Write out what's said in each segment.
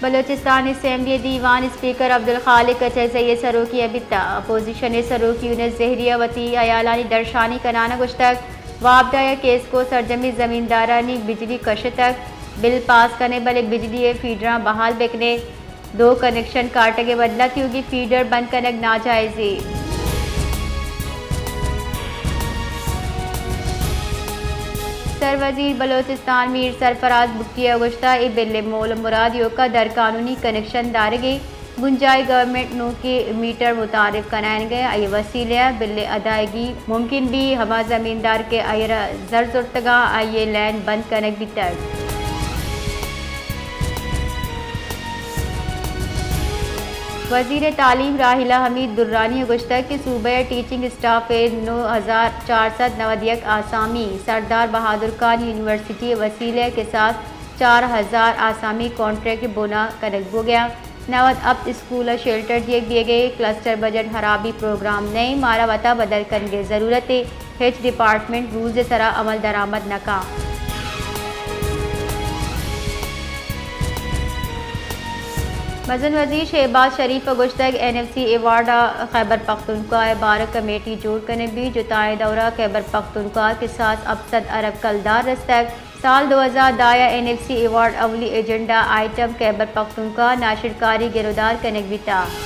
بلوچستان اسمبلی ءِ دیوان ءِ اسپیکر عبدالخالق اچکزئی ءِ سروکی ءَ بیتگ۔ اپوزیشن ءِ سروک یونس زہری ءَ وتی ہیالانی درشانی کنان ءَ گوشتگ، وابڈا ءِ کیسکو سرجمیں زمیندارانی بجلی کشتگ، بل پاس کن ئے بلے بجلی ءِ فیڈراں بحال بہ کن ئے، دو کنکشن کاٹگ ءِ بدلا تیوگیں فیڈر بند کنگ ناجائزے۔ سروزیر بلوچستان میر سرفراز بگٹی ءَ گوشتگ، اے بل ءِ مول ءُ مراد ایوک ءَ در قانونی کنکشن دارگ ءِ بنجاہی گورنمنٹ نوکیں میٹر متعارف کنائینگ ءِ آئی ءِ وسیلہ ءَ بل ءِ ادائیگی ممکن بیت، ہما زمیندار کہ آئی ءَ را زر زرتگ اَنت، آئی ءِ لائن بند کنگ بیتگ۔ وزیر تعلیم راحیلہ حمید درانی ءَ گوشتگ کہ صوبہ ءِ ٹیچنگ اسٹاف ءِ نو ہزار چار سد نود یک آسامی سردار بہادر خان یونیورسٹی ءِ وسیلہ ءَ کساس چار ہزار آسامی کانٹریکٹ بنا کنگ بوگ ءَ اَنت۔ نود ہپت اسکول ءَ شیلٹر دیگ بیگ ءَ، کلسٹر بجٹ ہرابی پروگرام نہ اِنت، مارا وتا بدل کنگ ءِ ضرورت اِنت، ہچ ڈیپارٹمنٹ رولز ءِ سرا عمل درآمد نہ کنت۔ مزن وزیر شہباز شریف ءَ گوشتگ، این ایف سی ایوارڈ ءَ خیبر پختونخوا ءِ بارک کمیٹی جوڑ کنگ بیت، جتائیں دور ءَ خیبر پختونخوا ءَ کساس ہپت سد ارب کلدار رستگ، سال دو ہزار دہ ءَ این ایف سی ایوارڈ اولی ایجنڈا آئٹم خیبر پختونخوا ناشرکاری گرودار کنگ بیتگ۔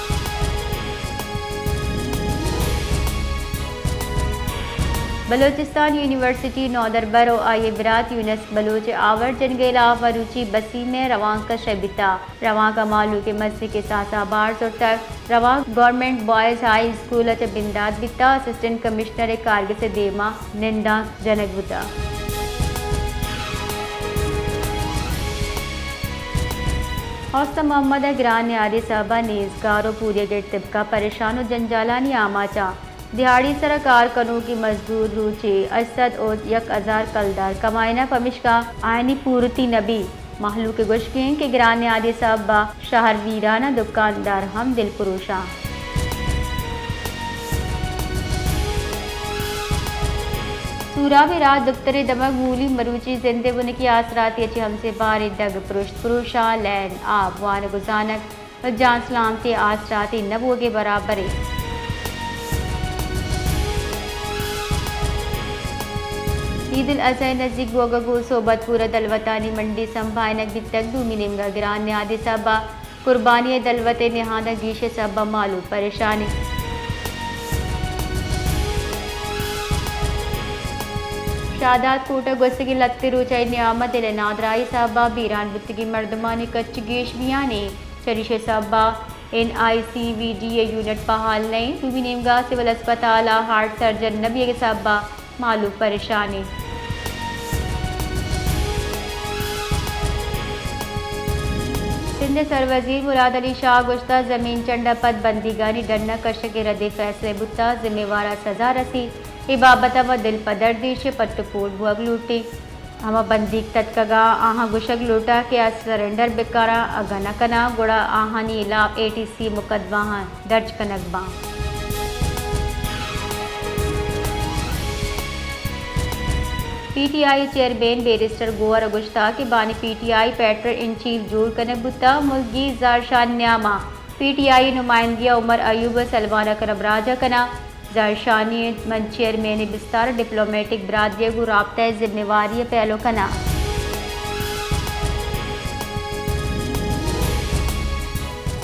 بلوچستان یونیورسٹی نودربر ءُ آئی ءِ برات یونس بلوچ ءِ آور جنگ ءِ ہلاپ مروچی بسیم ءِ روانک ءَ شہید بیتگ۔ روانک ءَ مہلوک ءِ مزنیں کساس ءَ بار زرتگ۔ روانک گورنمنٹ بوائز ہائی اسکول ءَ چہ بندات بیتگ، اسسٹنٹ کمشنر ءِ کارگس ءِ دیما نندانک جنگ بوتگ۔ حسن محمد ءِ گران نیادی سبب ءَ نیزگار ءُ پوریاگرد طبقہ پریشان ءُ جنجالانی آماچ اَنت۔ دیہاڑی سرا کار کنوکیں مزدور روچے ہشت سد ءُ یک ہزار کلدار کمائیناں، پمیشکا آیانی پورتی نہ بیت۔ مہلوک ءِ گوشگ اِنت کہ گران نیادی سبب ءَ شہر ویران اَنت، دکاندار ہم دلپروش اَنت۔ سوراب ءِ راہ دپتر ءِ دمگ مولی مروچی زند ءِ بنکی آسراتی ءَ چہ ہمسیں باریں دگ پرشت، پروشاں، لین، آپ، وانگ ءُ زانگ ءُ جان سلامتی ءِ آسراتی نہ بوگ ءِ برابر اِنت۔ عید الاضحی ءِ نزیک بوگ ءَ گوں صحبت پور ءَ دلوتانی منڈی سمبھائینگ بیتگ، دومی نیمگ ءَ گران نیادی سبب ءَ قربانی ءِ دلوت ءِ نہاداں گیش ءِ سبب ءَ مہلوک پریشان اَنت۔ شاداد کوٹ ءَ گوستگیں لہتے روچ ءِ نیام ءَ دل ءِ نادراہی ءِ سبب ءَ بیران بوتگیں مردمانی کچ گیش بیان اِنت، چریشی ءِ سبب ءَ این آئی سی وی ڈی ءِ یونٹ بحال نہ اِنت۔ دومی نیمگ ءَ سول ہسپتال ءَ ہارٹ سرجن نہ بیگ ءِ سبب ءَ مہلوک پریشان اَنت۔ سندھ ءِ سروزیر مراد علی شاہ ءَ گوشتگ، زمین چنڈ ءَ پد بندیگانی ڈن ءَ کشگ ءِ رد ءِ فیصلہ بوتگ، ذمہ واراں سزا رسیت۔ اے بابت ءَ ما دل پہ دردی چہ پٹ ءُ پول بوگ لوٹیں۔ ہما بندیگ تتکگاں، آہاں گوشگ لوٹاں کہ آ سرنڈر بہ کناں، اگاں نہ کناں گڑا آہانی ہلاپ اے ٹی سی مقدمہ ہم درج کنگ باں۔ PTI chairman barrister Gohar ءَ گوشتگ کہ بانی PTI patron in chief جوڑ کنگ بوتگ، ملک گیر ظاہر شاہ ءِ نیام ءَ پی ٹی آئی ءِ نمائندگی ءَ عمر ایوب ءُ سلمان اکرم راج ءَ کناں۔ ظاہر شاہ ءَ من چیئرمین ءِ بستار ءَ ڈپلومیٹک برادری ءَ گوں رابطہ ءِ ذمہ واری ءَ پیلو کناں۔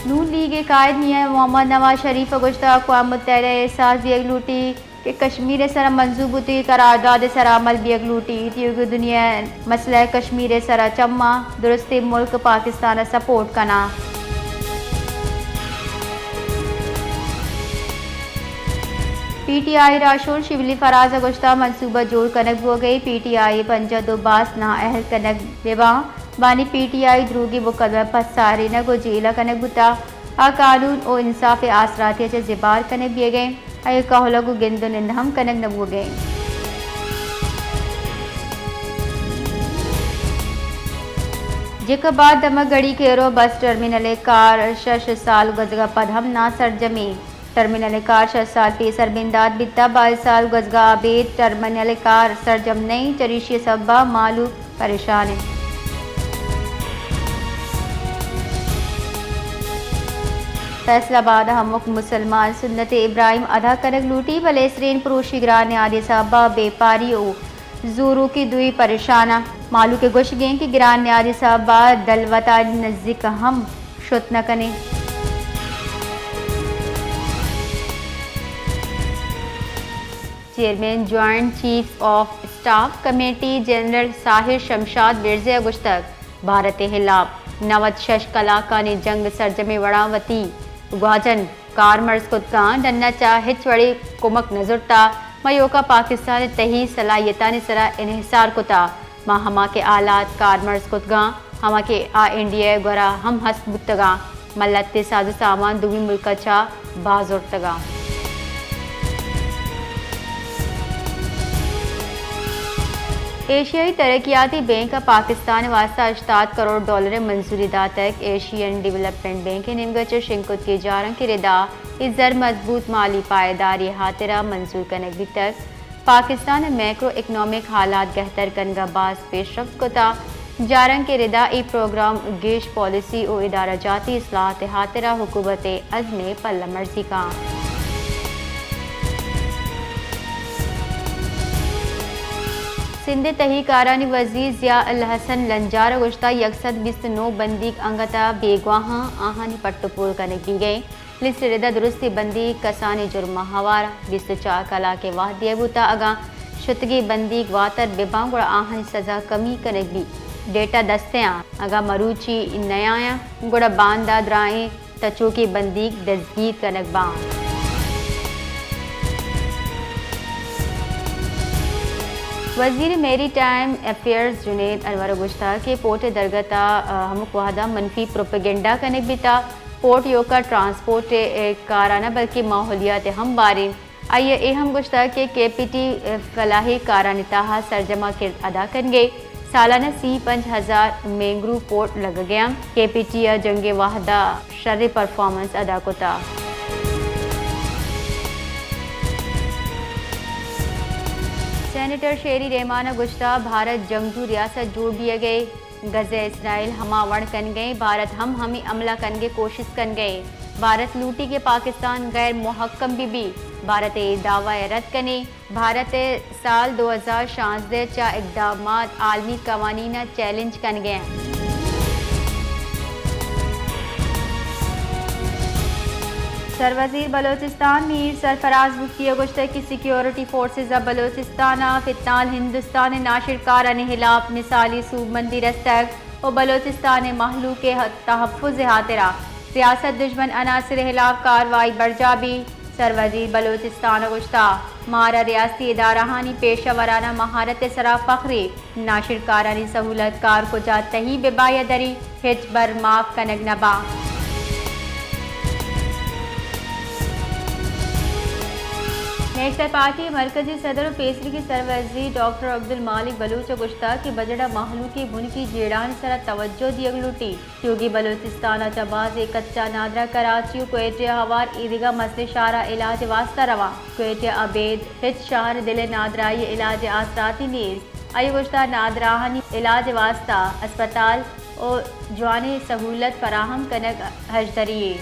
نون لیگ ءِ قائد میاں محمد نواز شریف ءَ گوشتگ، اقوام متحدہ ءَ احساس دیگ لوٹیت کہ کشمیر ءِ سرا منظور بوتگیں قرارداد ءِ سرا عمل بیگ لوٹیت، ایوک ءَ دنیا ءَ مسئلہ کشمیر ءِ سرا چماں، درستیں ملک پاکستان ءَ سپورٹ کناں۔ پی ٹی آئی ءِ راہشون شبلی فراز ءَ گوشتگ، منصوبہ جوڑ کنگ بوگ ءَ اِنت، پی ٹی آئی ءِ پنجاہ دو باسک نااہل کنگ بہ باں، بانی پی ٹی آئی ءِ دروگی مقدمہ پسارینگ ءُ جیل ءَ کنگ بوتگ، آ قانون ءُ انصاف ءِ آسراتی ءَ چہ زبہر کنگ بیگ ءَ اِنت۔ آئی ءِ کہول ءَ گوں گند ءُ نند ہم کنگ نہ بوگ ءَ اِنت۔ جیکب آباد دمگ گڑی کیرو بس ٹرمینل ءِ کار شش سال گوزگ ءَ پد ہم ناسرجم اِنت۔ ٹرمینل ءِ کار شش سال پیسر بندات بیتگ، بائیس سال گوزگ ءَ ابید ٹرمینل ءِ کار سرجم نہ اِنت، چریشی ءِ سبب ءَ مہلوک پریشان اِنت۔ فیصل آباد ءَ ہمک مسلمان سنت ابراہیم ادا کنگ لوٹی، بلے سرین پروشی گران نیادی سبب ءَ بیپاری ءُ زوروکی دوئی پریشان اَنت۔ مہلوک ءِ گوشگ اِنت کہ گران نیادی سبب ءَ دلوتانی نزیک ہم شت نہ کنیں۔ Chairman joint chiefs of staff committee general Sahir Shamshad برزئی ءَ گوشتگ، بھارت ءِ ہلاپ نود شش کلاکانی جنگ سرجمیں وڑاں وتی گواجن کارمرز کتگاں، ڈن ءَ چہ ہچ وڑیں کمک نہ زرتہ۔ ما ایوکا پاکستان ءِ تہی صلاحیتانی سرا انحصار کتہ۔ ما ہما کہ آلات کارمرز کتگاں، ہما کہ آ انڈیا ءِ گورا ہم ہست بوتگاں۔ ما لہتے ساز ءُ سامان دومی ملک ءَ چہ باز زرتگاں۔ ایشیائی ترقیاتی بینک ءَ پاکستان ءِ واستہ ہشتاد کروڑ ڈالر ءِ منظوری داتگ۔ ایشین ڈویلپمنٹ بینک ءِ نیمگ ءَ چہ شنگ کتگیں جارانکے ءِ ردا اے زر مضبوط مالی پائیداری ءِ ہاترا منظور کنگ بیتگ۔ پاکستان ءِ میکرو اکنامک حالات گہتر کنگ ءَ باز پیشرفت کتہ۔ جارانکے ءِ ردا اے پروگرام گیش پالیسی ءُ ادارہ جاتی اصلاحات ءِ ہاترا حکومت ءِ عزم ءِ پلہ مرزی کنت۔ سندھ ءِ تہی کارانی وزیر ضیاء الحسن لنجار ءَ گوشتگ، یک سد بیست ءُ نو بندیگ انگت ءَ بیگواہ اَنت، آہانی پٹ ءُ پول کنگ بیگ ءَ اِنت۔ لسٹ ءِ ردا درستیں بندیگ کسانیں جرم ءَ ہوار اَنت۔ بیست ءُ چار کلاک ءِ وہد دیگ بوتگ، اگاں شتگیں بندیگ واتر بہ باں گڑا آہانی سزا کمی کنگ بیت۔ ڈیٹا دست ءَ اَنت، اگاں مروچی نیایاں گڑا باندا درائیں تچوکیں بندیگ دزگیر کنگ باں۔ وزیر میری ٹائم افیئرز جنید انور ءَ گوشتگ کہ پورٹ ءِ درگت ءَ ہمک وہد ءَ منفی پروپیگنڈا کنگ بیتگ۔ پورٹ ایوکا ٹرانسپورٹ ءِ کار ءَ نہ بلکیں ماحولیات ءِ ہم بار اِنت۔ آئی ءَ اے ہم گوشتگ کہ کے پی ٹی فلاحی کارانی تہا سرجم ءَ کرد ادا کنگ ءَ، سالانہ سی ءُ پنچ ہزار مینگروو پوٹ لگگ ءَ اَنت۔ کے پی ٹی ءَ جنگ ءِ وہد ءَ شریں پرفارمنس ادا کتگ۔ سینیٹر شیری رحمان ءَ گوشتگ، بھارت جنگجو ریاست جوڑ بیگ ءَ، غزہ ءَ اسرائیل ہما وڑ کنگ ءَ، بھارت ہم ہمے حملہ کنگ ءِ کوشست کنگ ءَ۔ بھارت لوٹی کہ پاکستان غیر محکم بہ بیت، بھارت ءِ اے دعوی ءَ رد کنیں۔ بھارت ءِ سال دو ہزار شانزدہ ءَ چہ اقدامات عالمی قوانین ءَ چیلنج کنگ ءَ اِنت۔ سروزیر بلوچستان میر سرفراز بگٹی ءَ گوشتگ کہ سیکیورٹی فورسز ءَ بلوچستان ءَ فی الحال ہندوستان ءِ ناشرکارانی ہلاپ مثالی سوبمندی رستگ ءُ بلوچستان ءِ مہلوک ءِ تحفظ ءِ ہاترا ریاست دژمن عناصر ءِ ہلاپ کاروائی برجاہ بیت۔ سروزیر بلوچستان ءَ گوشتگ، مارا ریاستی ادارہانی پیشہ ورانہ مہارت ءِ سرا فخرے، ناشرکارانی سہولت کار کجا تہی بہ باں یا دری، ہچبر معاف کنگ نہ باں۔ نیشنل پارٹی ءِ مرکزی صدر ءُ پیسریگیں سروزیر ڈاکٹر عبدالمالک بلوچ ءَ گوشتگ کہ بجٹ ءَ مہلوک ءِ بنکی جیڑھانی سرا توجہ دیگ لوٹیت۔ تیوگیں بلوچستان ءَ چہ بازیں کچا نادراہ کراچی ءُ کوئٹہ ءَ ہوار ایدگہ مزنیں شہراں علاج ءِ واستہ رواں۔ کوئٹہ ءَ ابید ہچ شہر ءِ دل ءِ نادراہی ءِ علاج ءِ آسراتی نیست۔ آئی ءَ گوشتگ، نادراہانی علاج ءِ واستہ ہسپتال ءُ جوانیں سہولت فراہم کنگ ہژدری یے۔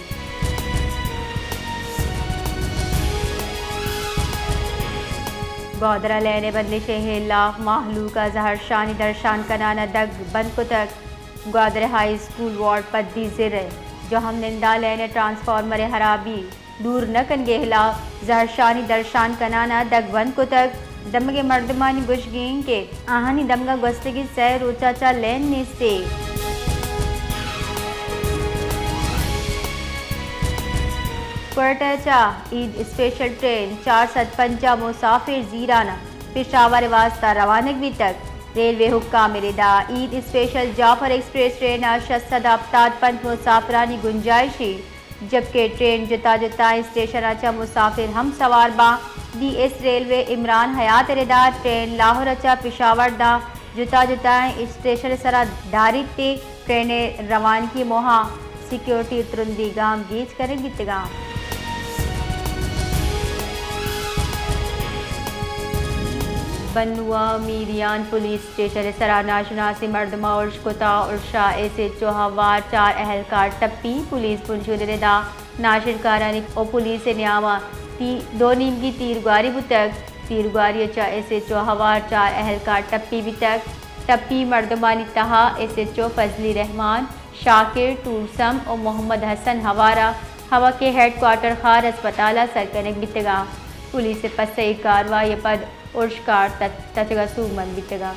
گوادر ءَ لین ءِ بندش ءِ ہلاپ مہلوک ءَ زہرشانی درشان کنان ءَ دگ بند کتگ۔ گوادر ہائی اسکول وارڈ پدی زر ءِ جہم نندا لین ءِ ٹرانسفارمر ءِ ہرابی دور نہ کنگ ءِ ہلاپ زہرشانی درشان کنان ءَ دگ بند کتگ۔ دمگ ءِ مردمانی گوشگ اِنت کہ آہانی دمگ ءَ گوستگیں سئے روچ ءَ چہ لین نیست اِنت۔ کوئٹہ ءَ چہ عید اسپیشل ٹرین چار سد پنجاہ مسافر زیران ءَ پشاور ءِ واستہ روانگ بیتگ۔ ریلوے حکام ءِ ردا عید اسپیشل جعفر ایکسپریس ٹرین ءَ شش سد ہپتاد پنچ مسافرانی گنجائش اِنت، جبکہ ٹرین جتا جتائیں اسٹیشن ءَ چہ مسافر ہم سوار باں۔ ڈی ایس ریلوے عمران حیات ءِ ردا ٹرین لاہور ءَ چہ پشاور داں جتا جتائیں اسٹیشن ءِ سرا داریت ءُ ٹرین ءِ روانگی ءِ موہ ءَ سیکیورٹی ءُ ترندیں گامگیج کنگ بیتگاں۔ بنوا میریان پولیس اسٹیشن ءِ سرا ناشناسیں مردماں ارش کتا۔ ارش ءَ ایس ایچ او ہوار چار اہلکار ٹپی۔ پولیس بنجل ءِ ردا ناشرکارانی ءُ پولیس ءِ نیام ءَ تی-، دو نیمگی تیرگواری بوتگ۔ تیرگواری ءَ چہ ایس ایچ او ہوار چار اہلکار ٹپی بیتگ۔ ٹپی مردمانی تہا ایس ایچ او فضلی رحمان، شاکر، ٹورسم ءُ محمد حسن ہوار ءَ ہوا کہ ہیڈ کوارٹر خار ہسپتال ءَ سر کنگ بیتگ ءَ۔ پولیس ءِ پسہ ءِ کاروائی ءَ پد ارش کار تچ-، تچگ ءَ سوبمند بیتگ ءَ۔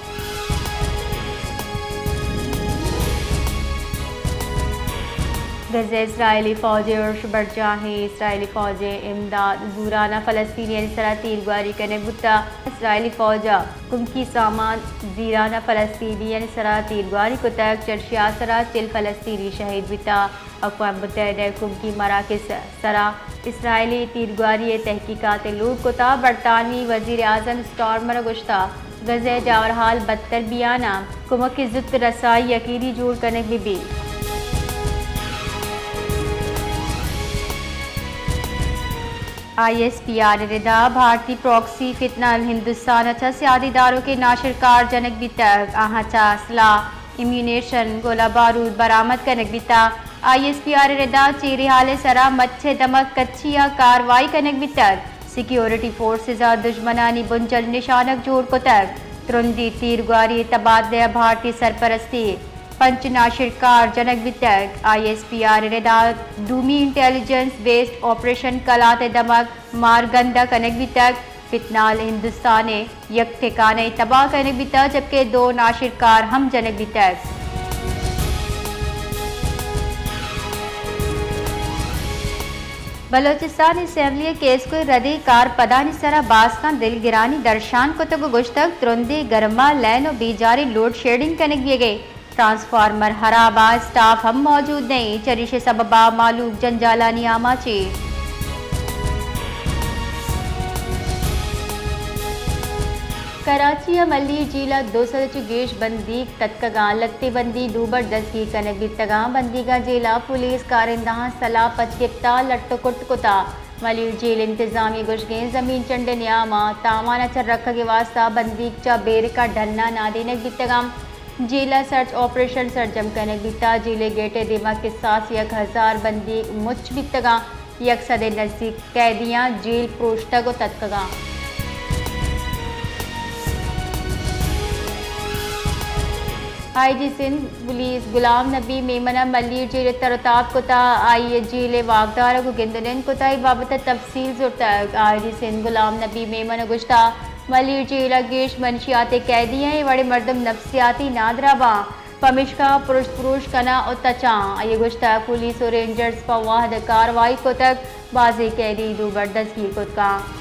غزہ ءَ اسرائیلی فوج ءِ ارش برجاہیں۔ اسرائیلی فوج ءِ امداد زوران ءَ فلسطینیانی سرا تیرگواری کنگ بوتگ۔ اسرائیلی فوج ءَ کمکی سامان زیران ءَ فلسطینیانی سرا تیرگواری کتگ، چرشی آسرا چل فلسطینی شہید بیتگ۔ اقوام متحدہ ءِ کمکی مراکز سرا اسرائیلی تیرگواری ءِ تحقیقات ءِ لوٹ کتگ۔ برطانوی وزیر اعظم اسٹارمر ءَ گوشتگ، غزہ ءِ جاورحال بدتر بیان ءَ کمک ءِ زوت رسائی یقینی جوڑ کنگ بہ بیت۔ آئی ایس پی آر ءِ ردا بھارتی پراکسی فتنہ الہندوستان ءَ چہ سیادی داروکیں ناشرکار جنگ بیتگ، آہاں چہ اسلحہ، امیونیشن، گولہ بارود برآمد کنگ بیتگ۔ آئی ایس پی آر ءِ ردا چیریں ہال ءِ سرا مچ ءِ دمگ کچی ءَ کاروائی کنگ بیتگ۔ سیکیورٹی فورسز ءَ دژمنانی بنجل نشانگ جوڑ کتگ۔ ترندیں تیرگواری ءُ تبادلہ ءَ بھارتی سرپرستی پنچ ناشرکار جنگ بیتگ۔ آئی ایس پی آر ءِ ردا دومی انٹیلیجنس بیسڈ آپریشن کلات ءِ دمگ مارگند ءَ کنگ بیتگ۔ فتنہ الہندوستان ءِ یک ٹھکانہ ئے تباہ کنگ بیتگ، جبکہ دو ناشرکار ہم جنگ بیتگ۔ بلوچستان اسمبلی ءَ کیسکو ءِ ردیں کارپدانی سرا باسکاں دلگرانی درشان کتگ ءُ گوشتگ، ترندیں گرما لین ءُ بیجاریں لوڈ شیڈنگ کنگ بیگ ءَ، ٹرانسفارمر ہراب ءَ، اسٹاف ہم موجود نہ اِنت، چریشی ءِ سبب ءَ مھلوک جنجالانی آماچ اِنت۔ کراچی ءِ ملیر جیل ءَ دو سد ءَ چہ گیش بندیگ تتکگ اَنت۔ لھتے بندیگ دوبر دزگیر کنگ بیتگ اَنت۔ بندیگاں جیل ءِ پولیس کارندہاں سلاہ پچ گپتگ، لٹ ءُ کٹ کتگ۔ ملیر جیل انتظامیہ ءِ گوشگ اِنت، زمین چنڈ ءِ نیام ءَ تاوان ءَ چہ رکھگ ءِ واستہ بندیگ چہ بیرک ءَ ڈن ءَ نادینگ بیتگ اَنت۔ جیل ءَ سرچ آپریشن سرجم کنگ بیتگ۔ جیل ءِ گیٹ ءِ دیما کساس یک ہزار بندیگ مچ بیتگ اَنت۔ یک سد ءِ نزیک قیدیاں جیل پروشتگ ءُ تتکگ اَنت۔ آئی جی سندھ پولیس غلام نبی میمن ءَ ملیر جیل ءَ تر ءُ تاب کتگ، آئی ءَ جیل ءِ واکدار ءَ گوں گند ءُ نند کتگ، اے بابت ءَ تفصیل زرتگ۔ آئی جی سندھ غلام نبی میمن ءَ گوشتگ، ملیر جیل ءَ گیش منشیات ءِ قیدی اَنت، اے وڑیں مردم نفسیاتی نادراہ باں، پمیشکا پرشت پروش کناں ءُ تچاں۔ آئی ءَ گوشتگ، پولیس ءُ رینجرز پہ وھد ءَ کاروائی کتگ، بازیں قیدی دوبر دزگیر کتگ اَنت۔